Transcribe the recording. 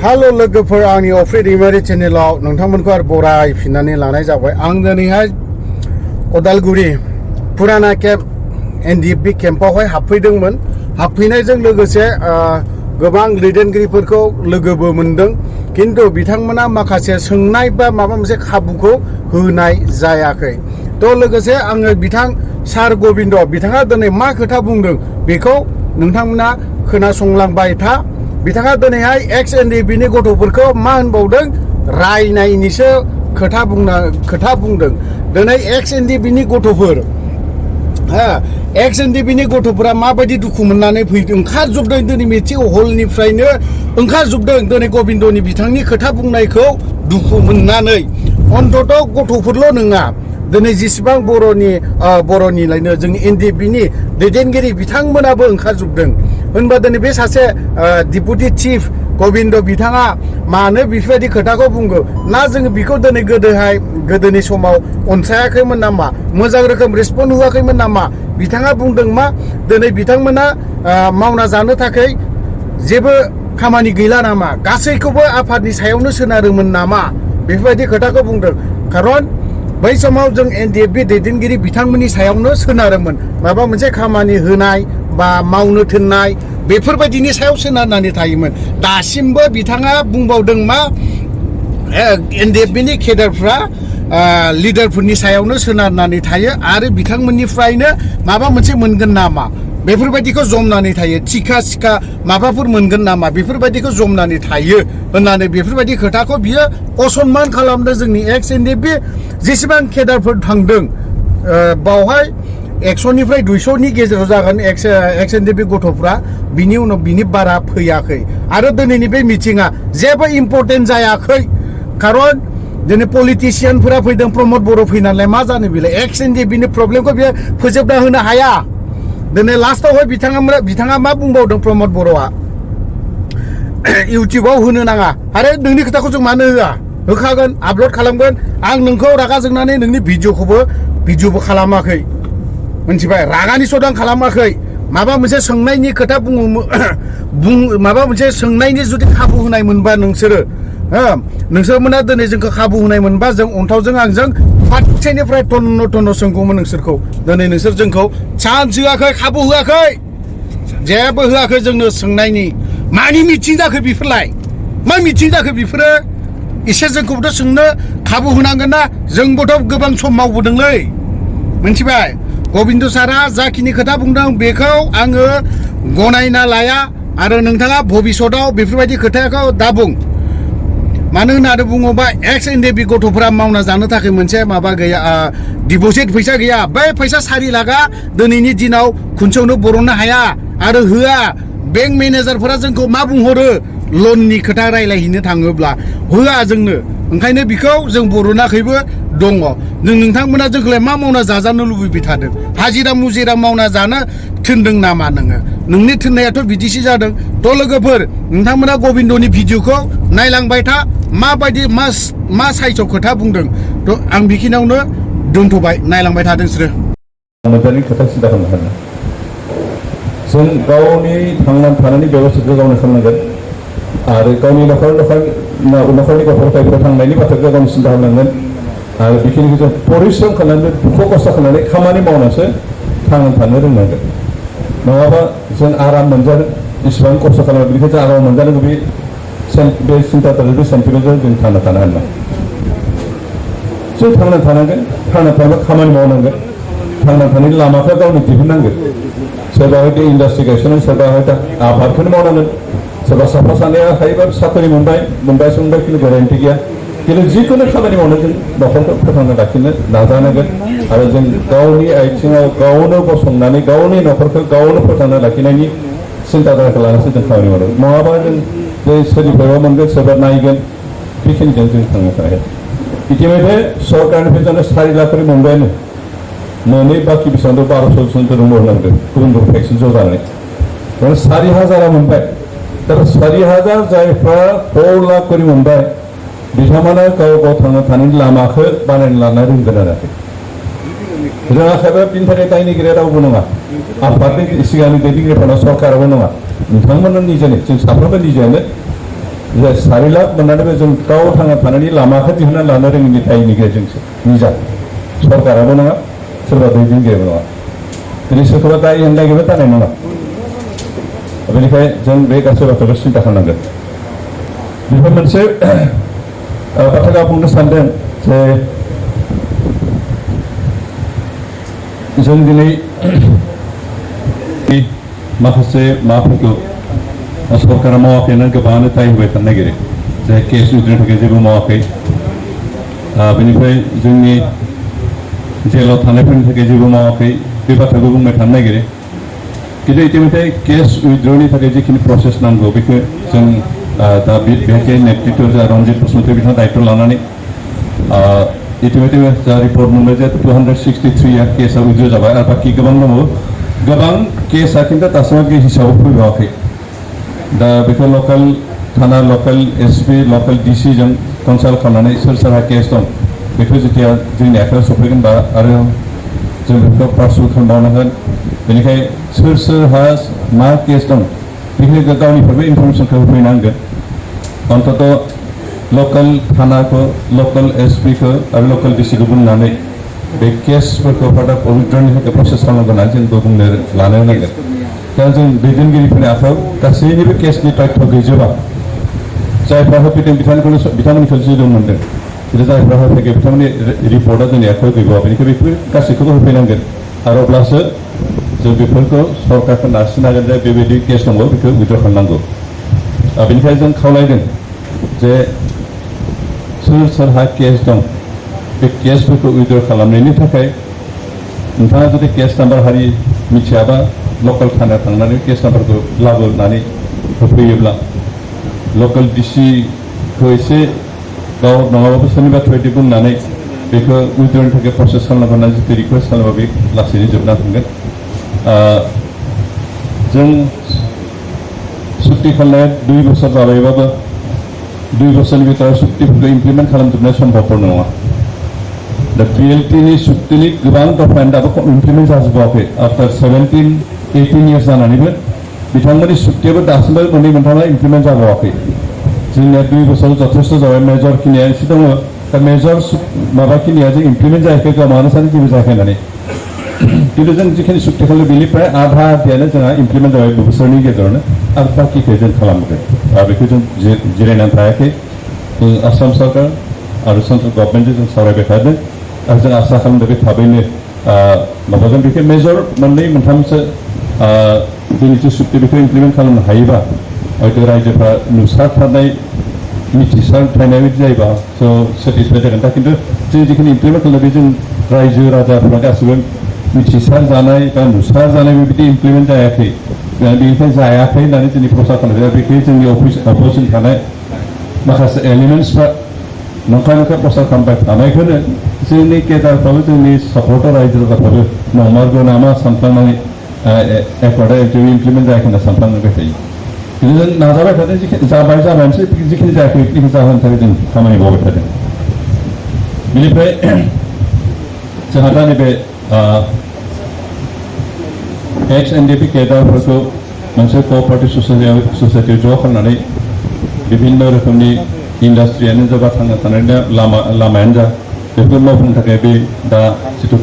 Hello लोगोफोर आंनि अफ्रिद दैमारि चेनेलाव नोंथांमोनखौ आरो बरायफिननानै लानाय जाबाय। आं दिनैहाय उदालगुरि पुराना केम्प एनडिएफबि केम्पआवहाय हाबफैदोंमोन। हाबफैनायजों लोगोसे गोबां दैदेनगिरिफोरखौ लोगोबो मोनदों, किन्तु बिथांमोना माखासे सोंनाय बा माबा मोनसे खाबुखौ होनाय जायाखै। थ' लोगोसे आङो बिथां सार गबिन्द बिथाङा दिनै मा खोथा बुंदों बेखौ नोंथांमोना खोनासंलांबाय था। बिथाङा दिनैहाय एक्स एनडिएफबिनि गथ'फोरखौ मा होनबावदों, रायनायनिसो खोथा बुंदों। दिनै एक्स एनडिएफबिनि गथ'फोर एक्स एनडिएफबिनि गथ'फोरा माबायदि दुखु मोननानै ओंखारजोबदों, दिनै मिटिं हलनिफ्रायनो ओंखारजोबदों दिनै गबिन्दनि बिथांनि खोथा बुंनायखौ दुखु मोननानै। अन्तत गथ'फोरल' नङा, दिनै जेसेबां बर'निलायनो जोंनि एनडिएफबिनि दैदेनगिरि बिथांमोनाबो ओंखारजोबदों। होनबा दिनै बे सासे डिपुटि चिफ गबिन्द बिथाङा मानो बेफोरबायदि खोथाखौ बुङो ना? जोङो बेखौ दिनै गोदोनि समाव अनसायाखैमोन नामा? मोजां रोखोम रेसपन्ड होआखैमोन नामा? बिथाङा बुंदों मा दिनै बिथांमोना मावना जानो थाखाय जेबो खामानि गैला नामा? गासैखौबो आफादनि सायावनो सोनारोमोन नामा? बेफोरबायदि खोथाखौ बुंदों। खारन बै समाव जों एनडिएफबि दैदेनगिरि बिथांमोननि सायावनो सोनारोमोन। माबा मोनसे खामानि होनाय बा मावनो थिननाय बेफोरबायदिनि सायाव सोनारनानै थायोमोन। दासिमबो बिथाङा बुंबावदों मा, एनडिएफबिनि केडारफ्रा लिडारफोरनि सायावनो सोनारनानै थायो आरो बिथांमोननिफ्रायनो माबा मोनसे मोनगोन नामा बेफोरबायदिखौ जमनानै थायो। थिखा सिखा माबाफोर मोनगोन नामा बेफोरबायदिखौ जमनानै थायो होननानै बेफोरबायदि खोथाखौ बियो असनमान खालामदों। जोंनि एक्स एनडिएफबि जेसेबां केडारफोर थांदों बावहाय 100निफ्राय 200नि गेजेराव जागोन एक्स एनडिएफबि गथ'फ्रा, बिनि उनाव बिनि बारा फैयाखै। आरो दिनैनि बे मिटिङा जेबो इम्पर्टेन्ट जायाखै। खारन दिनै पलिटिसियानफोरा फैदों, प्रमद बर' फैनानै मा जानो बेलाय? एक्स एनडिएफबिनि प्रब्लेमखौ बियो फोजोबना होनो हाया। दिनै लास्टावहाय बिथाङा मा बुंबावदों प्रमद बर'आ, इउटुबाव होनो नाङा। आरे नोंनि खोथाखौ जों मानो होआ? होखागोन, आपल'ड खालामगोन। आं नोंखौ रागा जोंनानै नोंनि भिडिअबो खालामाखै, मिथिबाय? रागानि सदां खालामाखै। माबा मोनसे सोंनायनि खोथा माबा मोनसे सोंनायनि जुदि खाबु होनाय मोनबा नोंसोरमोना दिनै जोंखौ खाबु होनाय मोनबा जों अन्थावजों आंजों फारसेनिफ्राय टन्न सोंगौमोन नोंसोरखौ। दिनै नोंसोर जोंखौ चान्स होआखै, खाबु होआखै, जेबो होआखै जोंनो सोंनायनि। मानि मिटिं जाखो बेफोरलाय? मा मिटिं जाखो बेफोरो? एसे जोंखौबोथ' सोंनो खाबु होनांगोन ना? जोंबोथ' गोबां सम मावबोदोंलै, मिथिबाय? गबिन्द सारा जाखिनि खोथा बुंदों बेखौ आङो गनायना लाया। आरो नोंथाङा भबिष्यताव बेफोरबायदि खोथाखौ दा बुं। मानो होननानै बुङोबा एक्स एनडिएफबि गथ'फोरा मावना जानो थाखाय मोनसे माबा गैया, डिप'जिट फैसा गैया। बै फैसा 4 लाखा दिनैनि दिनाव खनसेयावनो बरननो हाया आरो होआ। बेंक मेनेजारफोरा जोंखौ मा बुंहरो? लननि खोथा रायलायहैनो थाङोब्ला होआ जोंनो। ओंखायनो बिखौ जों बरनाखैबो दङ। नोंथांमोना जोंखौलाय मा मावना जाजानो लुबैबाय थादों? हाजिरा मुजिरा मावना जानो थिनदों नामा नोङो? नोंनि थिननायाथ' बिदिसो जादों। थ' लोगोफोर, नोंथांमोना गबिन्दनि भिडिअखौ नायलांबाय था, माबायदि मा साइजआव खोथा बुंदों। थ' आं बेखिनियावनो दोनथ'बाय, नायलांबाय था नोंसोरो। मोजाङै खोथा सिन्था खालामनो जों गावनि थांनानै थानायनि बेबस्थाखौ गावनो खालामनांगोन आरो गावनि न'खरनि गथ' गथायफोरा थांनायनि बाथ्राखौ गावनो सिन्था खालामनांगोन। आरो बेखिनिखौ जों परिश्रम खालामनानै दुखु खस्थ' खालामनानै खामानि मावनासो थांनानै थानो रोंनांगोन। नङाबा जों आराम मोनजागोन, इसिबां खस्थ' खालामो बेनिखायनो जों आराम मोनजानांगौ। बे सिन्थाजों सेन्टिमेन्टजों जों थांना थानो हानाय। जों थांना थानांगोन, थांना थानोबा खामानि मावनांगोन, थांना थानायनि लामाखौ गावनो दिहुननांगोन। सोरबा हयতো इन्डास्ट्रि गायसननाय, सोरबा हयতো आबादखौनो मावनांगोन, सोरबा साफा सानैया हायोबा साख्रि मोनबाय खिन्थु गेरेन्टि गैया। खिन्थु जिखुनु खामानि मावनो जों न'खरखौ फोथांना लाखिनो नाजानांगोन आरो जों गावनि आथिङाव गावनो गसंनानै गावनि न'खरखौ गावनो फोथांना लाखिनायनि सिन्ताधाराखौ लानानैसो जों खामानि मावनांगोन। नङाबा जों सोरनिफ्रायबा मोनगोन, सोरबा नायगोन, बेखिनिजों जों थांनो हाया। इतिमध्ये सरकारनिफ्राय जोंनो 4 लाख मोनबायानो, मोनै बाखि बेसेबां 1200 जन होनांगोन गुबुन भेक्सिन ज' जानानै 4000 मोनबाय। दा 4000 जायफ्रा 4 लाख मोनबाय बिथांमोना गाव थांना थानायनि लामाखौ बानायना लानो रोंगोन आरो रोङाखैबा बिनि थाखाय दायनिगिरिया रावबो नङा, आफादनि सिगांनि दैदेनगिरिफोरा सरकाराबो नङा, नोंथांमोना निजेनो, जों साफ्रोमबो निजेनो जे 4 लाख मोननानैबो जों गाव थांना थानायनि लामाखौ दिहुनना लानो रोङिनि दायनि गेजेरजोंसो निजा सरकाराबो नङा सोरबा दैदेनगिरिबो नङा दिनै सोरखौबा दाय होनो नागिरबा जानाय नङा बेनिखाय जों बे गासै बाथ्राखौ सिन्था खालामनांगोन बेफोर मोनसे बाथ्राखौ बुंनो सानदों जे जों दिनै माखासे माबाफोरखौ सरकारा मावाखैनो गोबाङानो दाय होबाय थानो नागिरो जे केस उद्रिनो थाखाय जेबो मावाखै बेनिफ्राय जोंनि जेलाव थानायफोरनि थाखाय जेबो मावाखै बे बाथ्राखौ बुंबाय थानो नागिरो खिन्थु इतिमধ্যे केस उइथड्रनि थाखाय जिखिनि प्रसेस नांगौ बेखौ जों दा बेहाय नेतृत्व जा रन्जित बसुमतारी बिथाङा दायित्व लानानै इतिमধ্যे जा रिपर्ट मोनबाय जे 263 केसा उइथड्र जाबाय आरो बाखि गोबां दङ गोबां केसा खिन्थु दासिमहालागै हिसाबाव फैबावाखै दा बेखौ लकेल थाना लकेल एसपि लकेल डिसि जों कनसाल्ट खालामनानै सोर सोरहा केस दं बेखौ जेथिया जोंनि आखायाव सफैगोन बा आरो जों बेखौ पार्सुल खालामबावनांगोन बेनिखायनो सोर सोरहा मा केस दं बेखौ गावनिफ्रायबो इनफरमेसनखौ होफैनांगोन अन्तत लकेल थानाखौ लकेल एसपिखौ आरो लकेल डिसिखौ बुंनानै बे केसफोरखौ फार्दार उइथड्रनि थाखाय प्रसेस खालामनांगोन होननानै जोंबो बुंनो लानो नांगोन दा जों दैदेनगिरिफोरनि आखायाव गासैनिबो केसनि तथ्य गैजोबा जायफ्रा होफैदों बिथांमोननिखौ जिरन मोनदों खिन्थु जायफ्रा होफैयाखै बिथांमोननि रिपर्टआ जोंनि आखायाव गैबावा बेनिखायनो बेफोर गासैखौबो होफैनांगोन आरो अब्लासो जों बेफोरखौ सरकारखौ नारसिननो हागोन जे बेबायदि केस दङ बेखौ उइथड्र खालामनांगौ बेनिखायनो जों खावलायदों जे सोर सोरहा केस दं बे केसफोरखौ उइथड्र खालामनायनि थाखाय नोंथाङा जुदि केस नाम्बार हारि मिथियाबा लकेल थानायाव थांनानै केस नाम्बारखौ लाबोनानै होफैयोब्ला लकेल डिसिखौ एसे गाव नङाबाबो सोरनिबा थ्रुयै बुंनानै बेखौ उइथड्रनि थाखाय प्रसेस खालामनांगौ होननानै जुदि रिकुवेस्ट खालामोबा बे लासैनो जोबना थांगोन जों सुक्ति खालामनाया 2 बोसोर जाबायबाबो 2 बोसोरनि भितराव सुक्तिफोरखौ इमप्लिमेन्ट खालामजोबनाया सम्भबफोर नङा दा पिएलटिनि सुक्तिनि गोबां दफायानो दाबो इमप्लिमेन्ट जाजोबाखै आफ्टार 17-18 इयार्स जानानैबो बिथांमोननि सुक्तियाबो दासिमबो मोननै मोनथामआ इमप्लिमेन्ट जाबावाखै जोंनिया 2 बोसोर जथेस्थ जाबाय मेजर खिनिया एसे दङ दा मेजर माबाखिनिया जों इमप्लिमेन्ट जायाखै गावमानो सानो जेबो जायाखै होननानै खिन्थु जों जिखिनि सुक्ति खालामो बेनिफ्राय आधायानो जोंहा इमप्लिमेन्ट जाबाय बोसोरनि गेजेरावनो आरो बाखिखौ जों खालामगोन बेखौ जों जिरायनानै थायाखै आसाम सरकार आरो सेन्ट्रेल गभर्नमेन्टजों जों सावरायबाय थादों आरो जों आसा खालामदों बे थाबैनो माबाजों बेखौ मेजर मोननै मोनथामसो जिनिसु सुक्ति बेखौ इमप्लिमेन्ट खालामनो हायोबा हयथ' रायजोफ्रा नुसारथारनाय मिथिसारथारनाय बायदि जायोबा स' सेटिसफाइड जागोन दा खिन्थु जों जिखिनि इमप्लिमेन्ट खालामो बे जों रायजो राजाफ्रा गासिबो मिथिसार जानाय बा नुसार जानाय बेबायदि इमप्लिमेन्ट जायाखै बेनिफ्राय जायाखै होननानै दिनै प्रसार खालामनाय बेखौ जोंनि अपोजिसन थानाय माखासे एलिमेन्टसफ्रा नंखाय प्रसार खालामबाय थानायखौनो जोंनि केडारफ्राबो जोंनि सापर्टार रायजो राजाफ्राबो नंमारगौ नामा सानफ्लांनानै एकर्डआ इमप्लिमेन्ट जायाखै होनना सानफ्लांबाय थायो खिन्थु जों नाजाबाय थादों जाबायसै जिखिनि जायाखै बेखिनि जाहोनो थाखाय जों खामानि मावबाय थादों बेनिफ्राय जोंहा दा नैबे एक्स एनडिपि केडारफोरखौ मोनसे क'अपारेटिभ ससाइटियाव ज' खालामनानै बिभिन्न रोखोमनि इन्डास्ट्रियानो जा बा थांना थानायनि लामायानो जा बेफोर मावफुंनो थाखाय बे दा जिथु